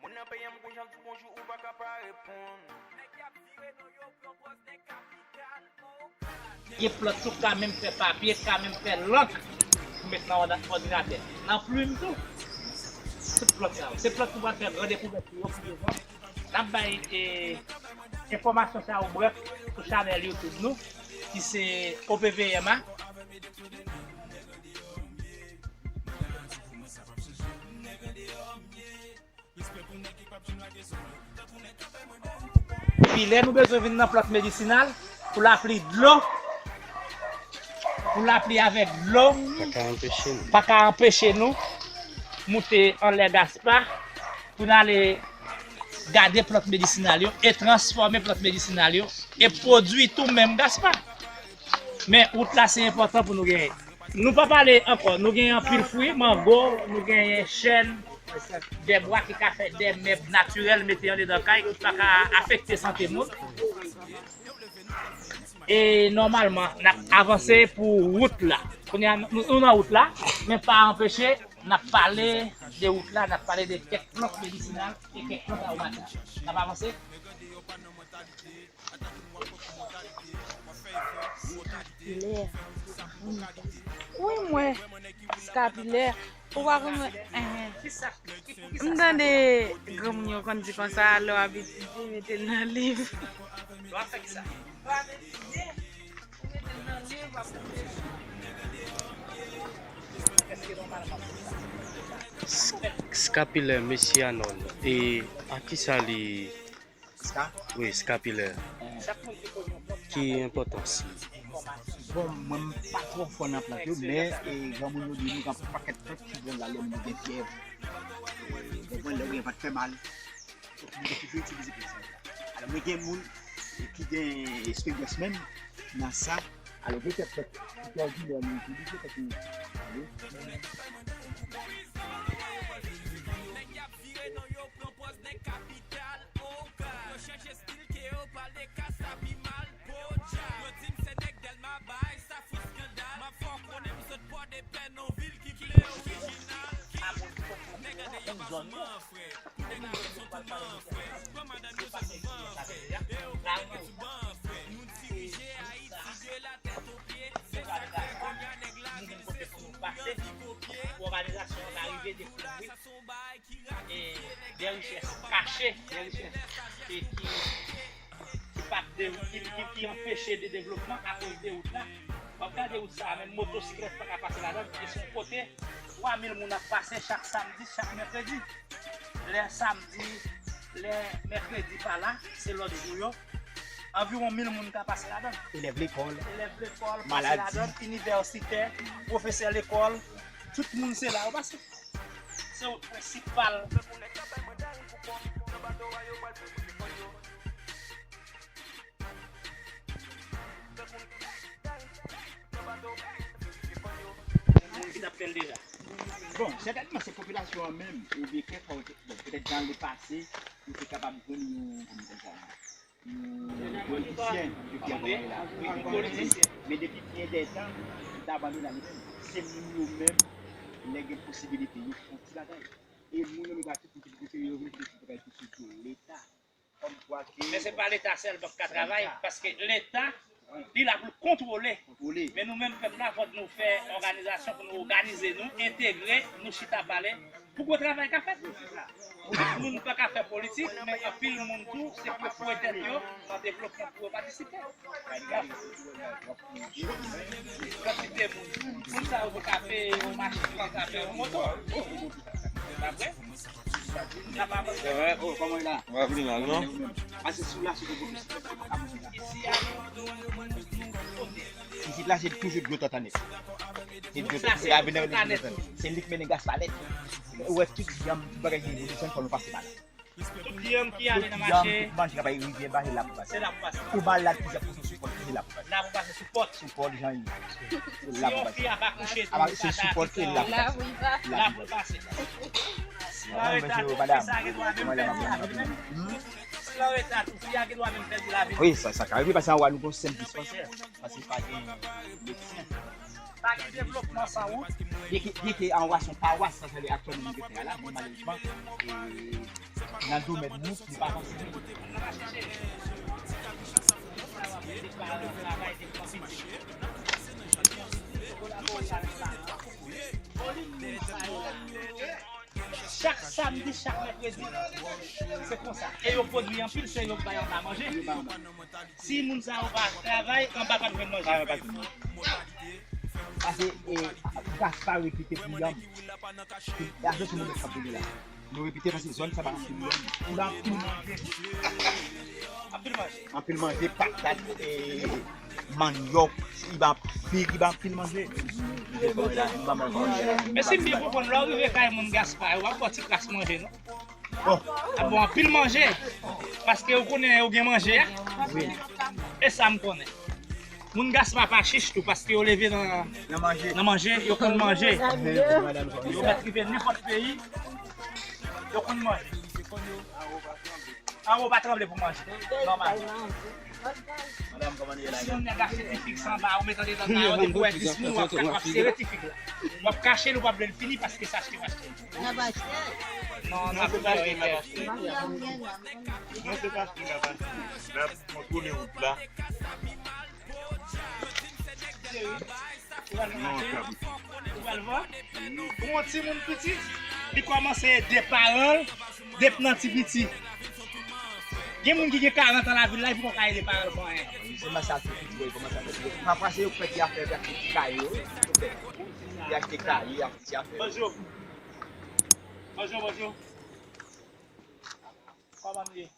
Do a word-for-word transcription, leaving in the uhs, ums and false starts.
Moun nan peye m kou jan di bonjou, ou pa ka pa reponn. Nèg y ap vire non yo pran pòz nèg kapital. Gen plant tou ka menm fè papye, ka menm fè lank pou met nan òda-, òdinatè. Nan plim tou. Tout plant sa yo. Se plant nou pral fè gran dekouvèt pou yo pou devan. N ap bay, e, enfòmasyon sa yo brèf sou chanèl YouTube nou, ki se O P V M A. Epi lè nou bezwen vin nan plant medisinal, pou lapli dlo, pou lapli avèk dlo, pa ka anpeche nou, pa ka anpeche nou moute anlè Gaspa, pou n ale gade plant medisinal yo e transfòme plant medisinal yo e pwodui tou menm Gaspa. Men wout la se enpòtan pou nou genyen. Nou pa pale ankò, nou genyen anpil fwi, mango, nou genyen chèn, dèbwa ki ka fè dè mèb natirèl mete andedan kay ki pa ka afekte sante moun. E nòmalman, n ap avanse pou wout la. Kounye a, nou, nou nan wout la, men pa anpeche, n ap pale de wout la, n ap pale de kèk plant medisinal e kèk plant awomatik. N ap avanse. Skapilè. Wi, mwen. Skapilè. Ou pa konn mwen. Enhen. M tande granmoun yo konn di konsa, lè w ap etidye, mete l nan liv. Lè w ap fè kisa? Lè w ap etidye, ou mete l nan liv, w ap. Skapilè, mesye Anon, e a kisa li Ska? Wi, skapilè. Ki enpòtans li? Bon, mwen, m pa twò fò nan plant yo, men, e, granmoun yo di nou gen yon pakèt plant ki bon lalè moun yo gen fyèv. Ou konprann, lè ou gen vant fè mal. Donk, nou toujou itilize plant sa yo. Alò, mwen gen moun, e, ki gen esperyans menm nan sa. Alò, gen kèk plant ki twò òdinè nou itilize, tankou, Pou òganizasyon an ka rive dekouvri, e, de richès kache, de richès, e, ki, ki pa de, ki, ki, ki anpeche de devlopman akoz de wout la. W ap gade wout sa a, menm motosiklèt pa ka pase ladan l, e se yon kote twa mil moun ap pase chak samdi, chak mèkredi. Lè samdi, lè mèkredi pa la, se lòt jou yo. Anviwon mil moun ka pase ladan l. Elèv lekòl, elèv lekòl pase ladan l, inivèsitè, pwofesè lekòl, tout moun se la yo pase. Se wout prensipal. Moun ki t ap fè l deja. Bon, sètènman, se popilasyon an menm, oubyen kèk fwa, bon, petèt dan le pase, yo te kapab jwenn yon, kòman nou di sa, yon politisyen, yo te anvoye la. Yon politisyen. Men depi byen dè tan, yo te abandone l. Se moun yo menm, lè gen posibilite, yo fè yon ti bagay. E moun yo, yo pa tout moun ki te prefere yo vin pou bagay ki sou do Leta. Men se pa Leta sèlman ki ka travay, paske Leta, li la pou l kontwole. Men nou menm pèp la, fòk nou fè òganizasyon pou nou òganize nou, entegre, nou chita pale, pou gwo travay ka fèt. Tout moun pa ka fè politik, men anpil moun tou, se pou fouye tèt yo nan devlopman pou yo patisipe. Kantite moun, moun sa yo pou ka peye yon machin, pou ka peye yon moto. Sa vre? Sa pa vre? Sa vre? Oh, kòman w la? Ou pa vle mal, non? Pase sou la, sou kote. Isit la, se toujou dlo tantanet. Se dlo tantanet. Se li k mennen Gaspa nèt. Ou wè tout yanm, tout bagay ki bouti, fò nou pase pa la. Tout yanm ki ale nan mache. Tout yanm, tout manje k ap bay rivyè ba, se la pou pase. Se la pou pase. Ou malad, ki jan pou sou pòt, se la pou pase. La pou pase sou pòt. Sou pòt, jan yi. Se la pou pase. Si yon fi ap akouche tou, se sou pòt, se la pou pase. La pou pase. La pou pase. Mwen, mesye, madam. Mwen, la, mwen, mwen. An reta tou, fi a gen dwa menm pèdi lavi l. Wi, sa, sa ka rive, paske anwa nou gon senp dispansè, paske pa gen medsen. Pa gen devlopman san wout. Byenke, byenke anwa se yon pawas, sa se aktyèlman nou te fè a la, men malerezman, e, nan domèn nou, nou pa kontinye. Chak samdi, chak mèkredi, se konsa. E yo pwodui anpil, se yo k bay anba manje. Si moun sa yo pa travay, anba p ap jwenn manje. Paske, e, Gaspa repite pou yanm. E ajan se moun k ap vini la. Nou repite paske zòn sa pa anpil moun. Pou la anpil manje. Anpil manje. Anpil manje, patat, e, manyòk, iba fig, iba anpil manje. Men si m byen konprann, lè w rive kay moun Gaspa yo, w ap ba w ti kras manje, non? Bon. A bon, anpil manje. Paske yo konnen yo gen manje a. Wi. E sa m konnen. Moun Gaspa pa chich tou, paske yo leve nan, nan manje, yo konn manje. Yo mèt rive nenpòt peyi, yo konn manje. Anwo pa tranble pou manje. Nòmal. Madanm, kòman nou ye la? Si yon nèg achte ti fig sanba, ou met andedan kay, ou depi wè dis moun, w ap, w ap sere ti fig la. W ap kache l, ou pa vle l fini paske se achte w achte. N ap achte. Non, n ap achte, n ap achte. Non, se pa achte, n ap achte. N ap kontwole wout la. Ou pral vwa? Ou pral vwa? Ou yon timoun piti, li kòmanse ede paran l depi nan ti piti. Gen moun ki gen karant an lavil la, li poko ka ede paran l fè anyen. Se mache a tou piti, boy, kòmanse a fè piti. Pafwa se yo k fè ti afè, epi achte ti kaye yo, yo fè. Li achte kaye, achte ti afè. Bonjou. Bonjou, bonjou. Kòman nou ye?